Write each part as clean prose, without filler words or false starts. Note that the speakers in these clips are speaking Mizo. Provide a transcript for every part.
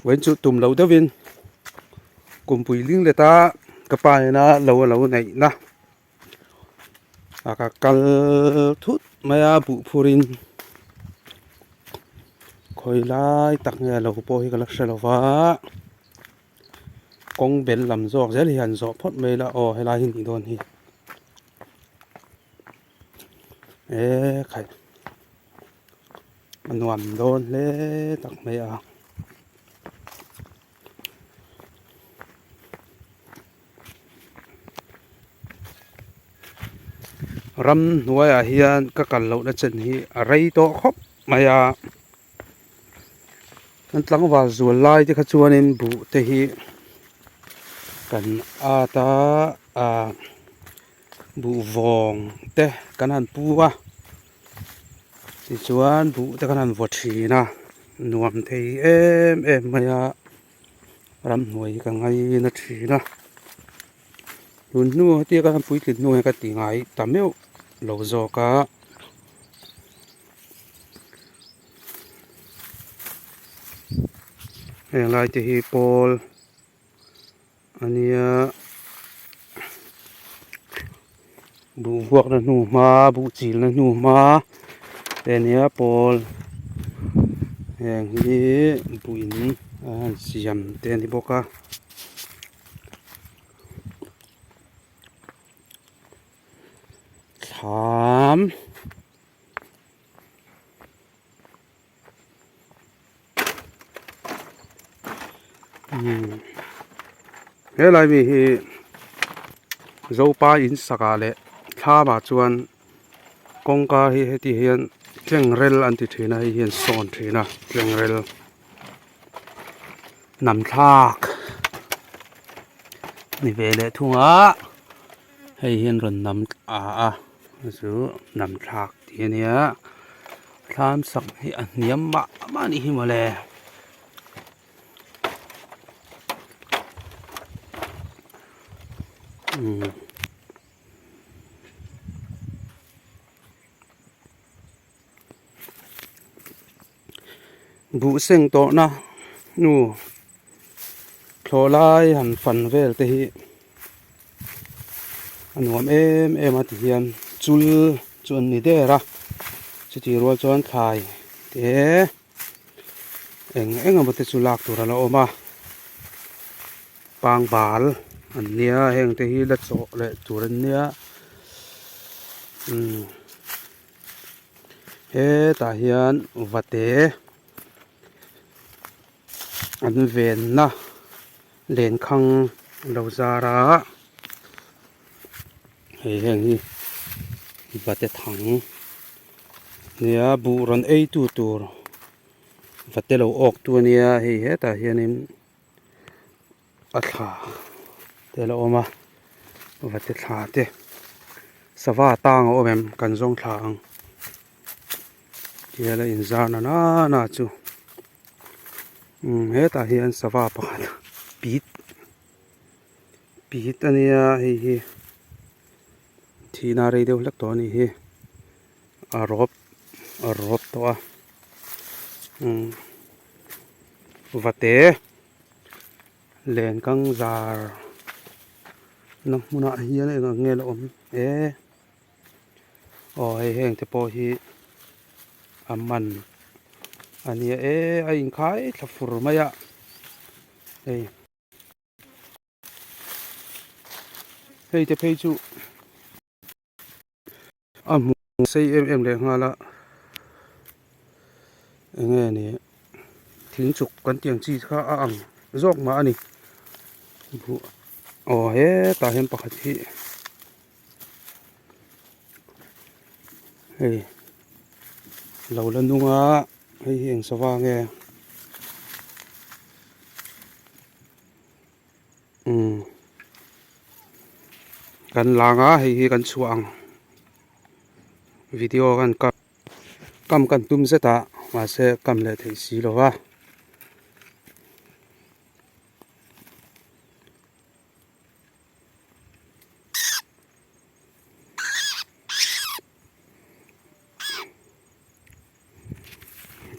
Vawiin chu tum loh deuhin kumpui ling let a ka pa ina lo a lo neihna a ka kal thut mai a buh phurin khawi lai tak nge lo pawh hi ka la hre lo va kawng bel lam zawk zel hi han zawh phawt mai ila aw helai hi a nih dawn hi ekhai. A nuam dawn hle tak mai a. Ramhnuaiah hian ka kal lohna chen hi a rei tawh khawp mai a. Kan tlangval zual lai te kha chuanin buh te hi kan at a ah buh vawng te kan han pu a. Tichuan buh te khan an vaw thin a nuam thei em em mai a ramhnuai hi ka ngaina thin a tun hnu hetia ka han puitlin hnu hian ka ti ngai ta meuh lo zawk a. Heng lai te hi pawl. A nia buh vuakna hnu hma buh chilna hnu hma te ania pawl heng hi buh in a han siam te a ni bawk a. Thlam. Helai mi hi Zopa in sakah leh thlamah chuan kawngka hi heti hian tlengrel an ti thin a hei hian sawn thin a tlengrel nam thlak ni ve leh thung a hei hian rawn nam a a chu nam thlak tih a nia thlam sak hi a hniam mah mah a nih hi mawle. Buh seng tawhna hnu thlawh lai han fan vel te hi a nuam em em a tihian chul chu an ni der a chutih rual chuan thlai te eng eng emaw te chu lak tur a la awm a pangbal an nia heng te hi la chawh leh tur an nia umm. Hetah hian vate an venna lenkhang lo zar a hei heng hi vate thang nia buh rawn ei tu tur vate lo awk tu ania hei hetah hianin. A thla te a la awm a vate thla te sava tang a awm em kan zawng thla ang tia la inzar na nana chu umm hetah hian sava pakhat pit pit ania hei hi thihna rei deuh hlek tawh a nih hi a rawp a rawp tawh a umm vate. Lenkang zar na hmunah hian eng ang nge la awm e aw hei heng te pawh hi a man a nia e a inkhai thla fur mai a hei hei te phei chu. A hmu sei em em leh nghal a enge ni thing chuk kan tih ang chi kha a ang zawk mah a ni buh aw hetah hian pakhat hi hei lo la nung a hei hi eng sava nge. Umm kan lang a hei hi kan chhuah ang video kan kam kam kan tum zet a mahse kam leh theih si lo va.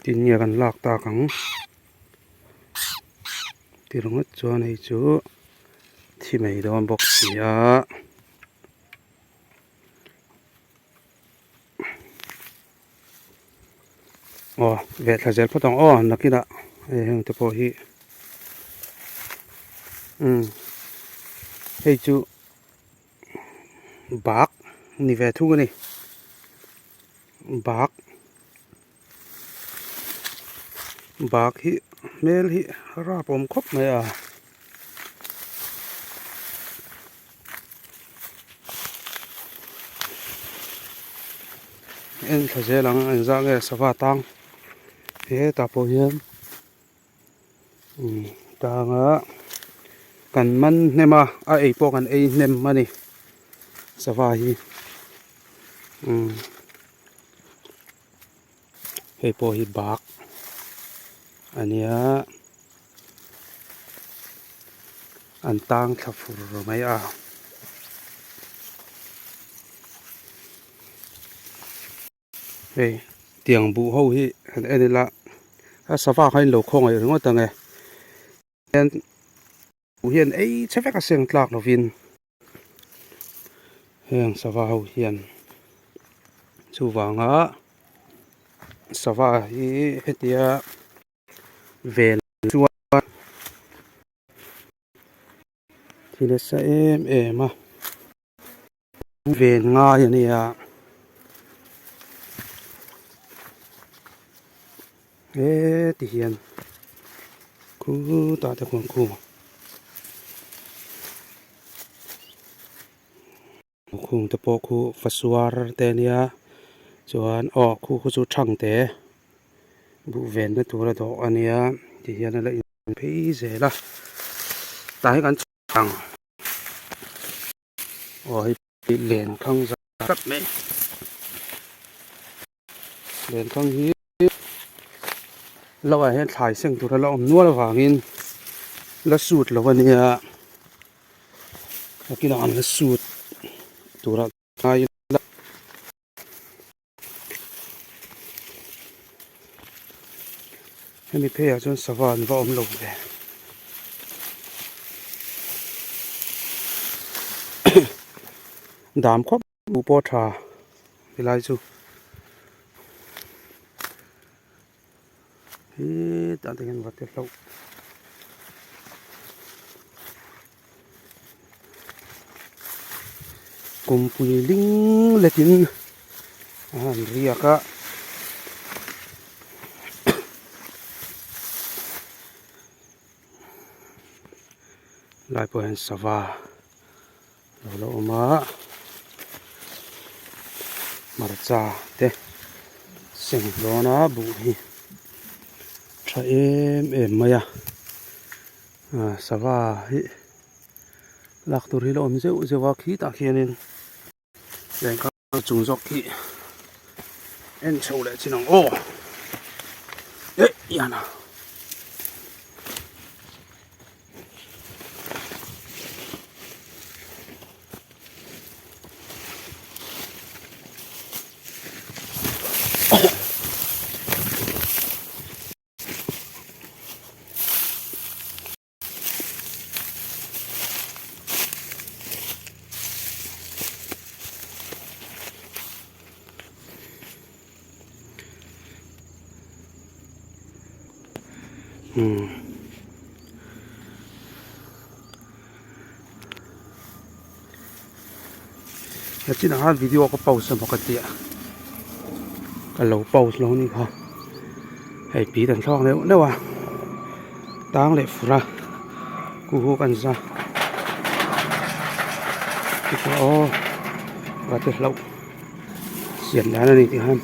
Tin nge kan lak tak ang. Ti ringawt chuan hei chu thi mai dawn bawk si a. Aw ve thla zel phawt ang aw nakinah hei heng te pawh hi umm hei chu bak ni ve thung a ni bak bak hi hmel hi rap awm khawp mai a. En thla zel ang engzah nge sava tang hetah pawh hian umm tang a kan man hnem a a ei pawh kan ei hnem a ni sava hi umm hei pawh hi bak a nia an tang thla fur mai a. Hei tiang buh ho hi han en ila a sava kha in lo khawngaih ringawt ang e hian buh hian ei che vek a seng tlak lovin heng sava ho hian chuvanga sava hi hetia ven chuan thil nasa em em a. Ven ngai a nia heti hian khutah te khuan khum khung te pawh khu fasuar te a nia chuan aw khu khu chu thang te buh venna tura dawh a nia tihian a la in phei zel a tah hian kan chhuk ang. Aw hei lenkhang zat tlat mai lenkhang hi lo ah hian thlai seng tur a la awm nual avangin la sut lo a nia nakinah an la sut turah ngai ila. Hemi pheiah chuan sava an va awm lo ve. Dam khawp buh pawh tha helai chu. Hetah te hian va te hlauh. Kumpui ling letin a han riak a. Lai pawh hian sava lo la awm a hmarcha te seng dawn a buh hi tha em em mai a sava hi lak tur hi la awm zeuh zeuh a khitah khianin lengkha chung zawk khi en chho leh chin ang aw eh yana. Umm he chinah khan video ka pause emaw ka tia ka lo pause lo anih kha hei pi kan thlawk neuh neuh a tang leh fur a ku hu kan za tichuan aw va te hlauh siam dan a ni tih khan.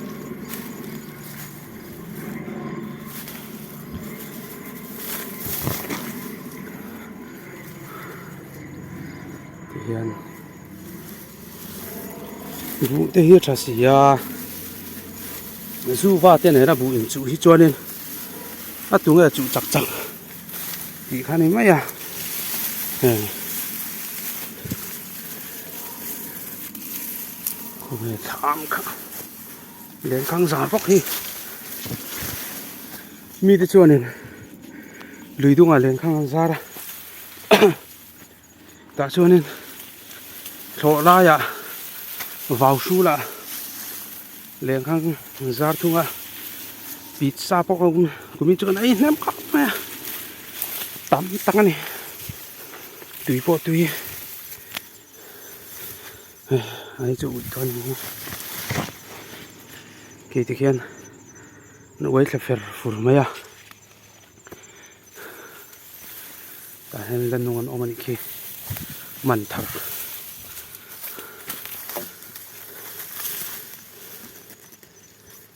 Tihian buh te hi a tha si a zu va te nena buh inchuh hi chuanin a tunge a chuh chak chak tih kha a ni mai a heng khawnge thlam kha. Lenkhang zar bawk hi mite chuanin. Lui dungah lenkhang an zar a tah chuanin thlawh laiah vau hrulah lenkhang an zar thung a pizza pawh a awm kumin chu kan ei hnem khawp mai a tam tak a ni tui pawh tui ai chu ui dawn ni khi ti khian an uai thla fer fur mai a. Tah hian la nung an awm a nih khi man thar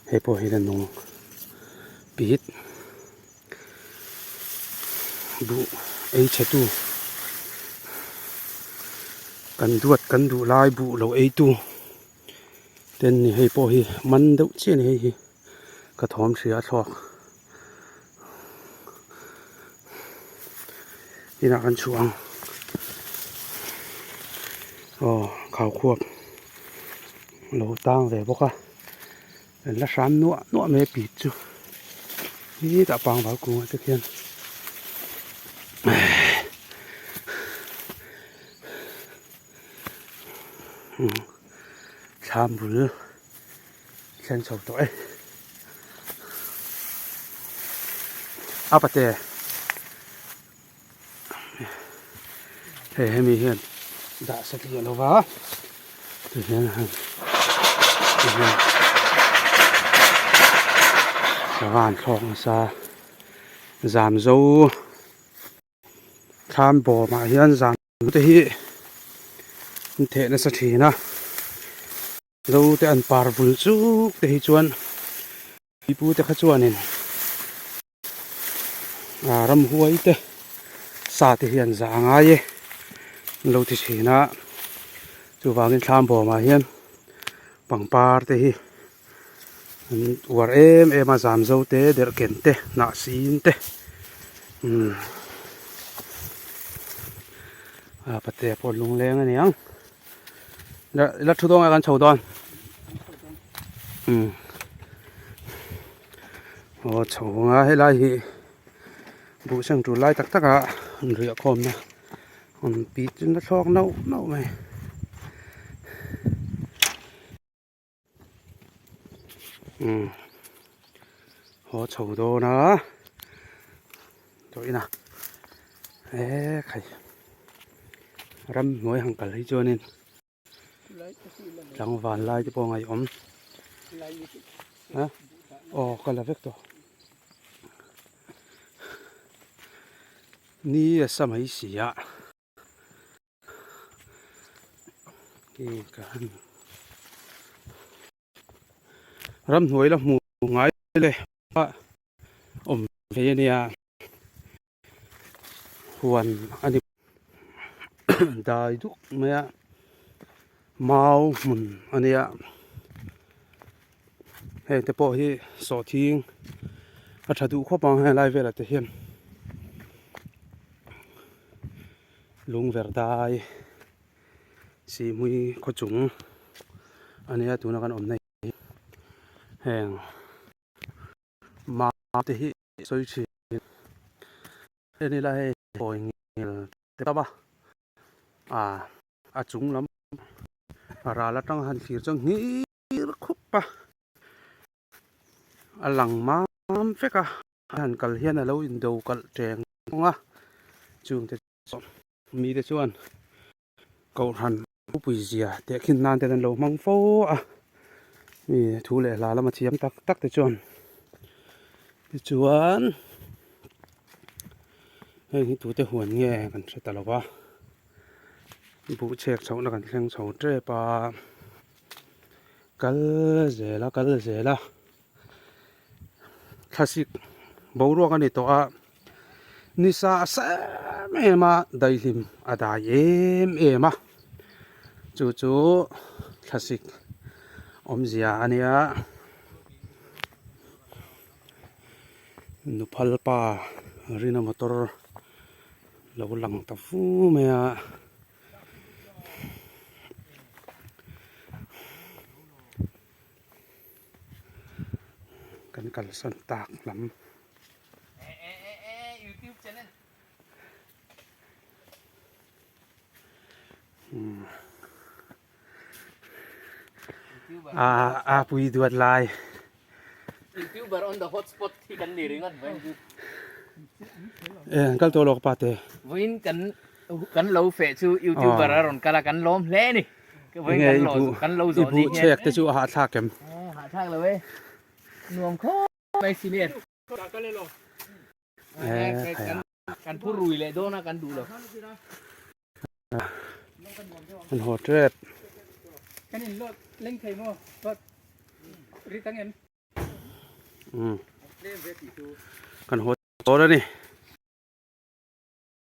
hei pawh hi la nung pit buh ei chhe tu kan duat kan duh lai buh lo ei tu te an ni hei pawh hi man deuh chiah a ni hei hi. Ka thawm hria a thluak inah kan chhuah ang aw khau khuap lo tang ve bawk a an la hram nuah nuah mai a pit chu hetah pangvar kungah te khian thlam bul. Thleng chho tawh e. A pate. Hei hemi hian dah satliah lo va. Ti hian han ti hian sava an thlawk nasa zam zo. Thlam bawmah hian zam te hi an theh nasa thin a. Zo te an par vul chuk te hi chuan pipu te kha chuanin ah ramhuai te sa te hi an zah a ngai e an lo ti thin a chuvangin thlam bawmah hian pangpar te hi an uar em em a zam zo te derhken te hnah sin te umm ah patea pawh lungleng a ni ang. La thu dawn a kan chho dawn umm aw chho anga helai hi buh seng tur lai tak tak a an riah khawm na an pi chu na thlawk nauh nauh mai. Umm haw chho dawn a tawh ina e khai ramhnuai han kal hi chuanin tlangval lai te pawh ngaihawm a aw ka la vek tawh ni a sa mai si a. Ramhnuai la hmu ngai le a awm ve a nia huan a ni dai duk mai a mau hmun a nia heng te pawh hi sawhthing a tha duh khawp ang helai velah te hian. Lungver dai Sihhmui khaw chung a nia tuna kan awmna hi heng mau te hi sawi thin en ila hei kawi ngil te tam a ah a chung lam a ral atang han thlir chuan nghir khup a a lang mam vek a. A han kal hian a lo indo kalh teng thung a, chungte chu mite chuan kohhran thupui zia tehkhin nan ten an lo hmang fo a, mi thu leh hla lama thiam tak tak te chuan tichuan heng hi tute huan nge kan hre ta lo va, buh chhek chhohna kan thleng chho tep a, kal zel a kal zel a. Thlasik boruak a ni tawh a, nisa a sa em em a, daihlim a dai em em a, chu chu thlasik awmzia a nia. Nuphal pa rina motor lo lang ta fu mai a. Kan kalsan tak lam. A a pui duat lai. Youtuber on the hotspot hi kan ni ringawt vawiin chu. E an kal tawh lo ka pa te. Vawiin kan kan lo feh chu youtuber a rawn kal a kan lawm hle a ni. Vawiin kan lo kan lo zawh ni hian. I buh chhek te chu a hahthlak em? Hahthlak lo e. Nuam khawp mai senior. Kan phu rui leh dawn a kan duh lo. An haw tep. Kan in lot leng thei maw lot ri tang em. Kan haw tawh a ni.